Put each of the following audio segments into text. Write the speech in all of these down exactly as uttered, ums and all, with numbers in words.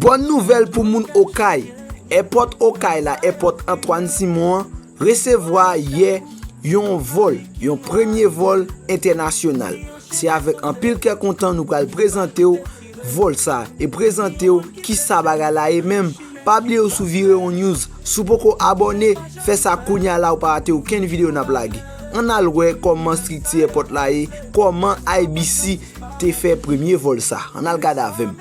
Bòn nouvèl pou moun Okay. Èpòt Okay la, èpòt Antoine Simon an, resevwa yè yon vòl, yon premye vòl entènasyonal. Se avèk anpil kè kontan nou pral prezante w vòl sa e prezante w kisa bagay la ye menm. Pa bliye w sou Virewon News. Si w poko abòne, fè sa kounye a la, ou pa rate okenn videyo n ap lage. Ann al wè kòman estrikti èpòt la ye, kòman I B C te fè premye vòl sa. Ann al gade avè m.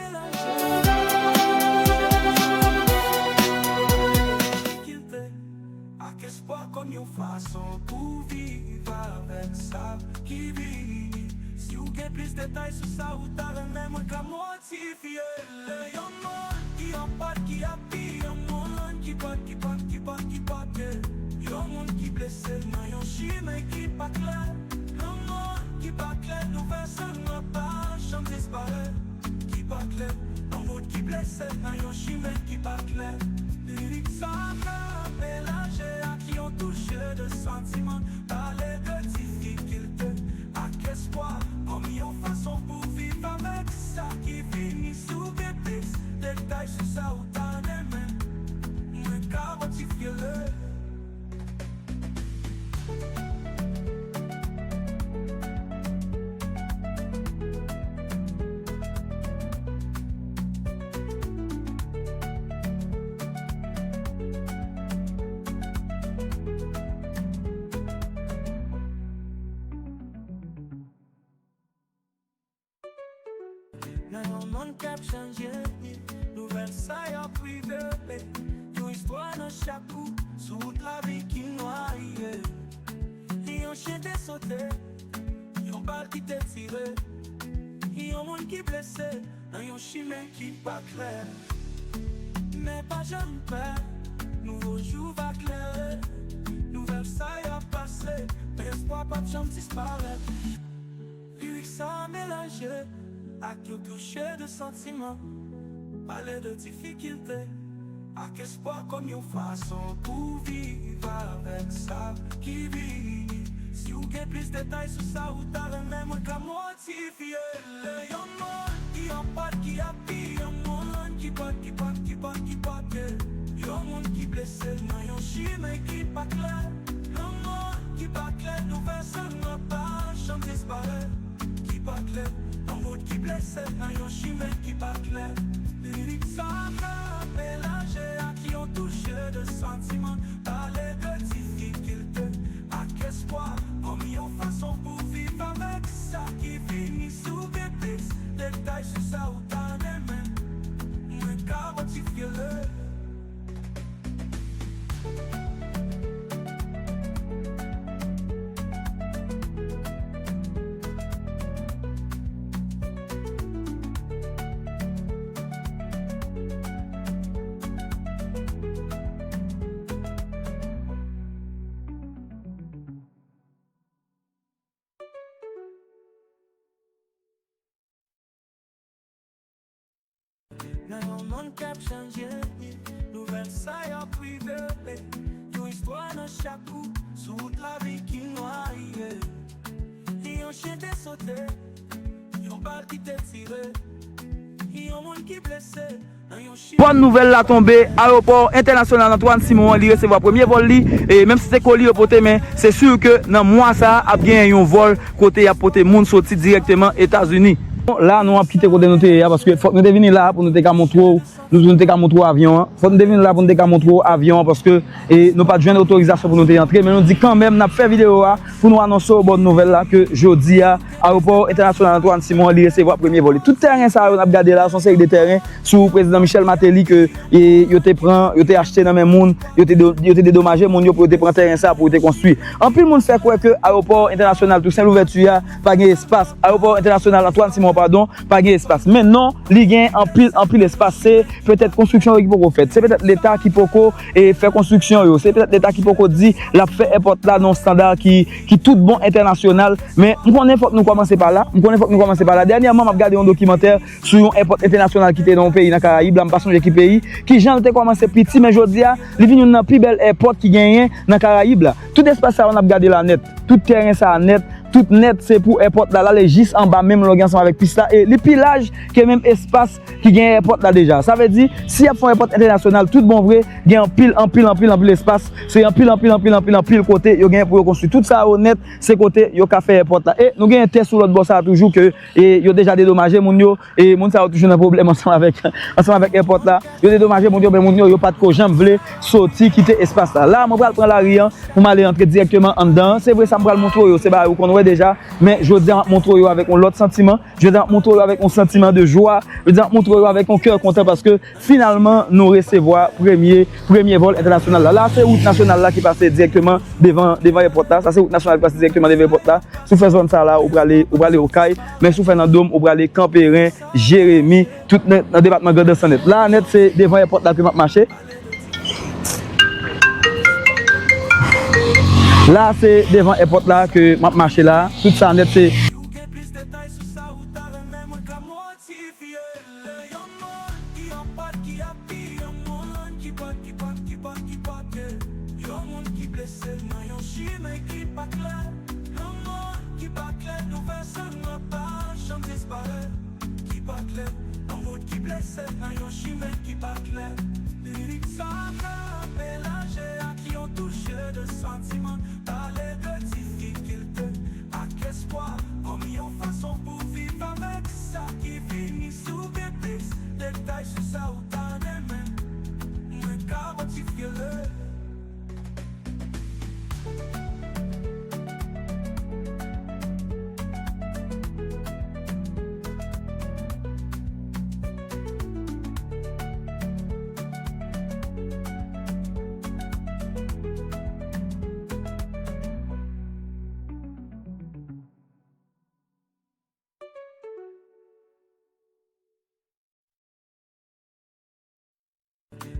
Ak espwa kòm yon fason pou viv avèk sa ki vini. Si w gen plis detay sou sa ou ta renmen, mwen ka motive. Yon moun ki anpat, ki api, yon moun ki pa, ki pa, ki pa, ki pa ke. Yon moun ki blese nan yon chimen ki pa klè. Yon moun ki pa klè, nouvèl sa nan pa janm disparèt. Ki pa klè, yon moun ki blese nan yon chimen ki pa klè. Lirik sa ka melaje ak yon touche de santiman, pale de difikilte ak espwa kòm yon fason pou viv avèk sa ki vini. Si w gen plis detay sou sa ou ta renmen, mwen ka motive. Nan yon monn k ap chanje, nouvèl sa yo ap revele. Yon istwa nan chak kou sou wout lavi ki nwaye. Yon chen te sote, yon bal ki te tire, yon moun ki blese nan yon chimen ki pa klè. Men pa janm pè, nouvo jou va klere. Nouvèl sa yo ap pase, men espwa p ap janm disparèt. Lirik sa melaje ak yon touche de santiman, pale de difikilte ak espwa kòm yon fason pou viv avèk sa ki vini. Si w gen plis detay sou sa ou ta renmen, mwen ka motive. Yon moun ki anpat, ki api, yon moun ki pa, ki pa, ki pa, ki pa ke. Yon moun ki blese nan yon chimen ki pa klè. Yon moun ki pa klè, nouvèl sa nan pa janm disparèt. Ki pa klè, yon moun ki blese nan yon chimen ki pa klè. Lirik sa ka melaje ak yon touche de santiman, pale de difikilte ak espwa kòm yon fason pou viv avèk sa ki vini. Si w gen plis detay sou sa ou ta renmen, mwen ka motive. Nan yon monn k ap chanje, nouvèl sa yo ap revele. Yon istwa nan chak kou sou wout lavi ki nwaye. Yon chen te sote, yon bal ki te tire, yon moun ki blese nan yon chimen. Bòn nouvèl la tonbe, ayewopò entènasyonal Antoine Simon an, li resevwa premye vòl li, e menm si se koli yo pote, men se si ke nan mwa sa a ap genyen yon vòl kote y ap pote moun soti dirèkteman Etazini. Bon, la, nou ap kite kote nou te ye a, paske fòk nou te vini la pou nou te ka montre w, nou, nou te ka montre w avyon an. Fòk nou te vini la pou nou te ka montre w avyon an, paske, e, nou pa t jwenn otorizasyon pou nou te antre, men nou di kanmenm n ap fè videyo a pou nou anonse w bòn nouvèl la ke jodi a, ayewopò entènasyonal Antoine Simon an, li resevwa premye vòl li. Tout tèren sa yo n ap gade la, se yon seri de tèren sou prezidan Michel Martelly ke, e, yo te pran, yo te achte nan men moun, yo te do-, yo te dedomaje moun yo pou yo te pran tèren sa pou yo te konstwi. Anpil moun fè kwè ke ayewopò entènasyonal Toussaint Louverture a pa gen espas. Ayewopò entènasyonal Antoine Simon, padon, pa gen espas. Men non, li gen anpil, anpil espas. Se petèt konstriksyon yo ki poko fèt. Se petèt Leta ki poko, e, fè konstriksyon yo. Se petèt Leta ki poko di l ap fè èpòt la nan yon estanda ki, ki tout bon entènasyonal. Men m konnen fòk nou kòmanse pa la. M konnen fòk nou kòmanse pa la. Dènyèman, m ap gade yon dokimantè sou yon èpòt entènasyonal ki te nan yon peyi nan Karayib la, m pa sonje ki peyi, kijan l te kòmanse piti, men jodi a, li vin youn nan pi bèl èpòt ki genyen nan Karayib la. Tout espas sa yo n ap gade la nèt, tout tèren sa a nèt, tout nèt, se pou èpòt la, l ale jis anba menm lè w gen ansanm avèk pis la, e li pi laj ke menm espas ki gen èpòt la deja. Sa vle di, si y ap fè yon èpòt entènasyonal, tout bon vre, gen anpil, anpil, anpil, anpil espas, se anpil, anpil, anpil, anpil, anpil kote yo gen pou yo konstwi. Tout sa yo nèt, se kote yo ka fè èpòt la. E nou gen tè sou lòt bò sa a toujou ke, e, yo deja dedomaje moun yo, e moun sa yo toujou nan pwoblèm ansanm avèk, ansanm avèk èpòt la. Yo dedomaje moun yo, men moun yo, yo pa t ko janm vle soti kite espas la. La, mwen pral pran lari an pou m ale antre dirèkteman anndan. Se vre, sa m pral montre w yo, se bagay ou konn wè deja, men jodi a, m ap montre w yo avèk yon lòt santiman. Jodi a, m ap montre w yo avèk yon santiman de jwa. Jodi a, m ap montre w yo avèk yon kè kontan paske finalman, nou resevwa premye, premye vòl entènasyonal la. La, se wout nasyonal la ki pase dirèkteman devan, devan èpòt la. Sa se wout nasyonal ki pase dirèkteman devan èpòt la. Si w fè zòn sa la, ou prale, ou prale Okay. Men si w fè nan Dòm, ou prale Kanperen, Jeremi, tout nan, nan depatman Grandans lan nèt. La nèt, se devan èpòt la ke m ap mache. La, se devan èpòt la ke m ap mache la. Tout sa nèt, se. Si w gen plis detay sou sa ou ta renmen mwen ka modifye l. Yon moun ki anpòt ki ap di, yon moun ki pòt, ki pòt, ki pòt, ki pòt, yon moun ki blese nan yon chimen ki pa klè. Yon moun ki pa klè, nouvèl sa mwen pa janm disparèt. Ki pa klè, yon moun ki blese nan yon chimen ki pa klè. Lirik sa ka melanje ak yon touche de santiman, pale de difikilte ak espwa kòm yon fason pou viv avèk sa ki vini. Si w gen plis detay sou sa ou ta renmen mwen ka modifye l.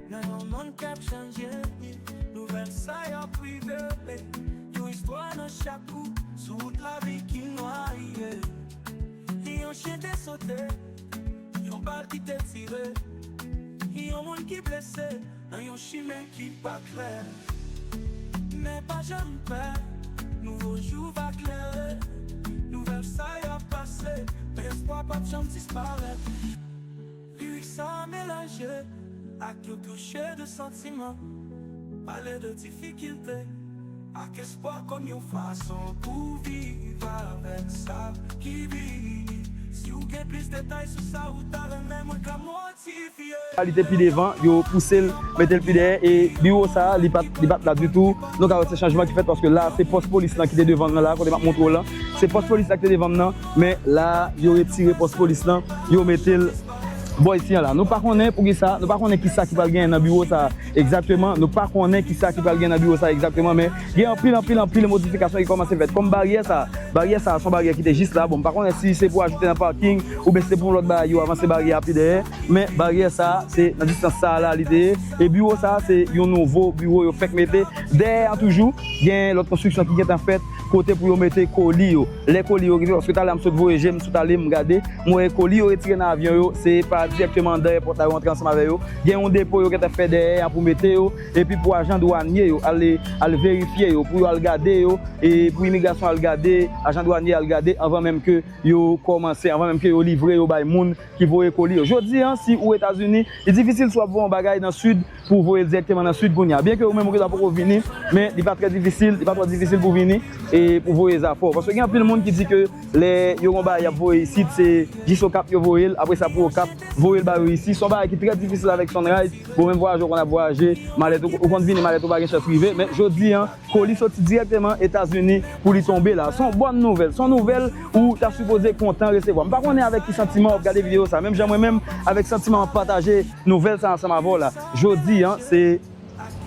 Nan yon monn k ap chanje, nouvèl sa y ap revele. Yon istwa nan chak kou, sou wout lavi ki nwaye. Yon chen te sote, yon bal ki te tire. Yon moun ki blese, nan yon chimen ki pa klè. Men pa janm pè, nouvo jou va klere. Nouvèl sa y ap pase, men espwa p ap janm disparèt. Lirik sa melanje ak yon touche de santiman. Pale de difikilte ak espwa kòm yon fason pou viv avèk sa ki vini. Si w gen plis detay sou sa ou ta renmen mwen ka modifye. Li te pi devan, yo pouse l, mete l pi dèyè, e biwo sa a, li pa t, li pa t la ditou. Nou ka wè se chanjman ki fèt, paske la, se pòs polis lan ki te devan nan la, kote m ap montre w lan. Se pòs polis la ki te devan m nan, men la, yo retire pòs polis lan, yo mete l bò isi an la. Nou pa konnen poukisa, nou pa konnen kisa ki pral genyen nan biwo sa a egzakteman, nou pa konnen kisa ki pral genyen nan biwo sa a egzakteman, men gen anpil, anpil, anpil modifikasyon ki kòmanse fèt. Kòm baryè sa a, baryè sa a se yon baryè ki te jis la, bon, m pa konnen si se pou ajoute nan paking, oubyen si se pou yon lòt bagay, yo avanse baryè a pi dèyè, men baryè sa a, se nan distans sa a la li te ye, e biwo sa a, se yon nouvo biwo yo fèk mete. Dèyè a toujou, gen lòt konstriksyon ki gentan fèt, kote pou yo mete koli yo. Lè koli yo rive, paske talè a m sot voye je m sou tale, m gade, m wè koli yo retire nan avyon yo, se pa dirèkteman anndan èpòt la yo antre ansanm avè yo. Gen yon depo yo gentan fè dèyè a pou mete yo, epi pou ajan dwanye yo al, al verifye yo, pou yo al gade yo, e pou imigrasyon al gade, ajan dwanye al gade, anvan menm ke yo kòmanse, anvan menm ke yo livre yo bay moun ki voye koli yo. Jodi a, si ou Etazini, li difisil si w ap voye yon bagay nan Sid pou w voye l dirèkteman nan Sid kounye a. Byenke ou menm ou gentan poko vini, men li pa trè difisil, li pa twò difisil pou w vini e pou w voye zafè w. Paske gen anpil moun ki di ke lè yo gen yon bagay y ap voye isit, se jis Okap yo voye l, apre sa pou Okap voye l ba yo isi. Se yon bagay ki trè difisil avèk Sunrise. Bon, menm vwayaje ou konn ap vwayaje, malèt ou, ou konn vini, malèt ou pa gen chans rive. Men jodi a, koli soti dirèkteman Etazini pou li tonbe la. Se yon bòn nouvèl, se yon nouvèl ou ta sipoze kontan resevwa. M pa konnen avèk ki santiman w ap gade videyo sa. Menm jan mwen menm, avèk santiman m ap pataje nouvèl sa ansanm avè w la. Jodi a, se,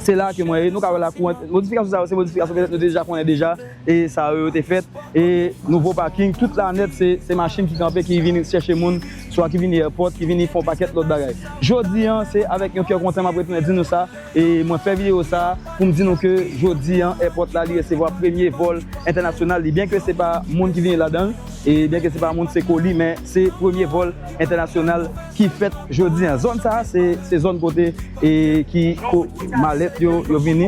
se la ke mwen ye. Nou ka wè lakou, modifikasyon sa yo, se modifikasyon petèt nou te deja konnen deja, e sa yo, yo te fèt. E nouvo paking, tout la nèt, se, se machin ki kanpe, ki vin chèche moun ki vini èpòt, ki vini fè yon pakèt lòt bagay. Jodi a, se avèk yon kè kontan m ap retounen di nou sa. E mwen fè videyo sa a pou m di nou ke jodi a, èpòt la, li resevwa premye vòl entènasyonal li. Byenke se pa moun ki vini ladan l, e byenke se pa moun, se koli, men se premye vòl entènasyonal ki fèt jodi a. Zòn sa a, se, se zòn kote e ki ko, malèt yo, yo vini.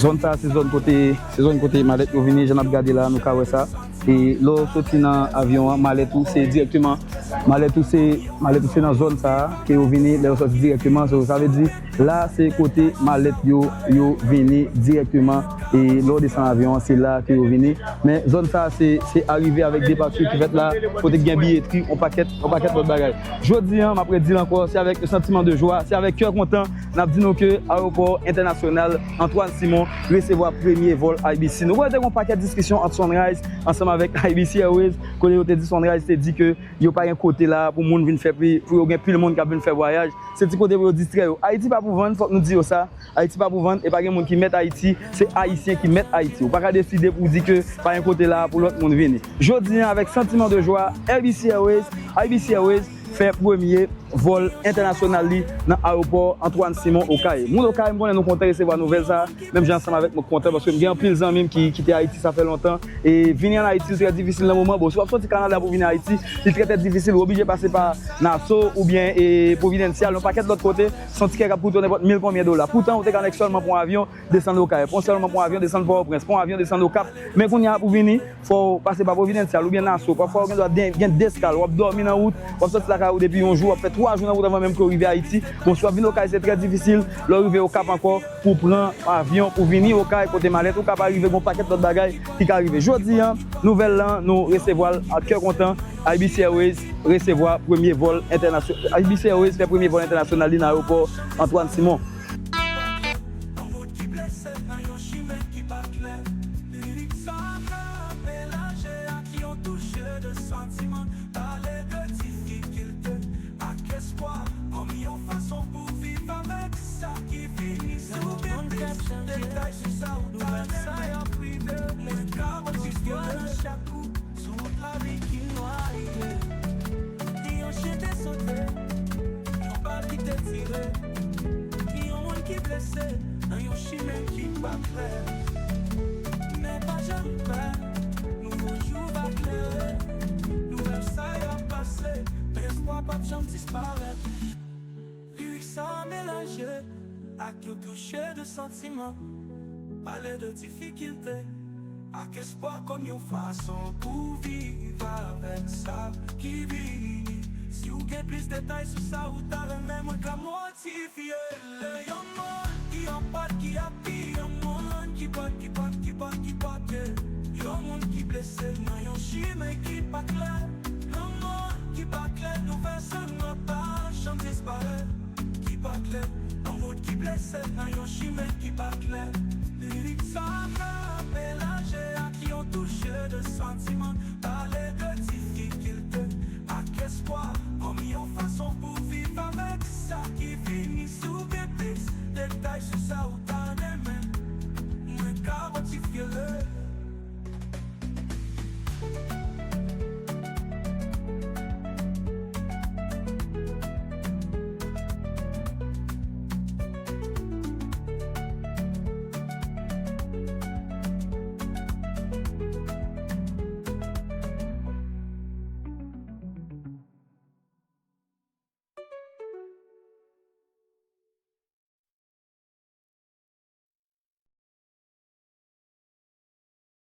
Zòn sa a, se zòn kote, se zòn kote malèt yo vini. Jan n ap gade la, nou ka wè sa. E lè w soti nan avyon an, malèt ou se dirèkteman, malèt ou se, malèt ou se nan zòn sa a ke yo vini. Lè yo soti dirèkteman, so, sa vle di la se kote malèt yo, yo vini dirèkteman. E lè w desann avyon an, se la ke yo vini. Men zòn sa a, se, se arive avèk depati ki fèt la, kote ki gen biyetri, yon pakèt, yon pakèt lòt bagay. Jodi a, m ap redi l ankò, se avèk yon santiman de jwa, se avèk kè kontan n ap di nou ke ayewopò entènasyonal Antoine Simon resevwa premye vòl I B C. Nou konnen te gen yon pakèt diskisyon ant Sunrise ansanm avèk I B C Airways, kote yo te di, Sunrise te di ke yo pa gen kote la pou moun vin fè pri, pou yo gen pil moun k ap vin fè vwayaj. Se ti kote pou yo distrè yo. Ayiti pa pou vann, fòk nou di yo sa. Ayiti pa pou vann, e pa gen moun ki mèt Ayiti, se Ayisyen ki mèt Ayiti. Ou pa ka deside pou w di ke pa gen kote la pou lòt moun vini. Jodi a, avèk santiman de jwa, I B C Airways, I B C Airways fè premye vòl entènasyonal li nan ayewopò Antoine Simon Okay. Moun Okay, m konnen nou kontan resevwa nouvèl sa a, menm jan ansanm avèk mwen kontan, paske m gen anpil zanmi m ki kite Ayiti, sa fè lontan. E vini ann Ayiti, li trè difisil nan moman. Bon, si w ap soti Kanada pou vini Ayiti, li trè, trè difisil. Ou oblije pase pa Nassau oubyen, e, Providencial, yon pakèt lòt kote, se yon tikè k ap koute w nenpòt mil konbyen dola. Poutan, ou te ka annik sèlman pran yon avyon, desann Okay. Pran sèlman pran yon avyon, desann Pòtoprens. Pran yon avyon, desann Okap. Men kounye a pou vini, fò w pase pa Providencial oubyen Nassau. Pafwa, ou gen dwa gen, gen de eskal. W ap dòmi nan wout, w ap soti lakay ou depi yon jou, w ap fè twa jou nan wout anvan menm ke w rive Ayiti. Bon, si w ap vin Okay, se trè difisil. Lè w rive Okap ankò, pou pran avyon, pou vini Okay, kote malèt ou ka pa rive, gen yon pakèt lòt bagay ki ka rive. Jodi a, nouvèl lan, nou resevwa l ak kè kontan. I B C Airways resevwa premye vòl entènasyon-, I B C Airways fè premye vòl entènasyonal li nan ayewopò Antoine Simon. Yon moun ki blese nan yon chimen ki pa klè. Lirik sa a melaje ak yon touche de santiman. Pale de difikilte ak espwa kòm yon fason pou viv avèk sa ki vini. Si w gen plis detay sou sa ou ta renmen, mwen ka kontinye nan chak kou. Sou wout lavi ki nwa, yon chen te sote, yon bal ki te tire, yon moun ki blese nan yon chimen ki pa klè. Men pa janm pè, nouvo jou va klere. Nouvèl sa y ap pase, men espwa p ap janm disparèt. Lirik sa melaje ak yon touche de santiman. Pale de difikilte ak espwa kòm yon fason pou viv avèk sa ki vini. Si w gen plis detay sou sa ou ta renmen, mwen ka motive. Yon moun ki anpòt, ki api, yon moun ki pòt, ki pòt, ki pòt, ki pòte. Yon moun ki blese nan yon chimen ki pa klè. Yon moun ki pa klè, nouvèl sa nwa pa janm disparèt. Ki pa klè, yon moun ki blese nan yon chimen ki pa klè. Lirik sa melaje ak yon touche de santiman. Pale de difikilte ak espwa kòm yon fason pou viv avèk sa ki vini. Si w gen plis detay sou sa ou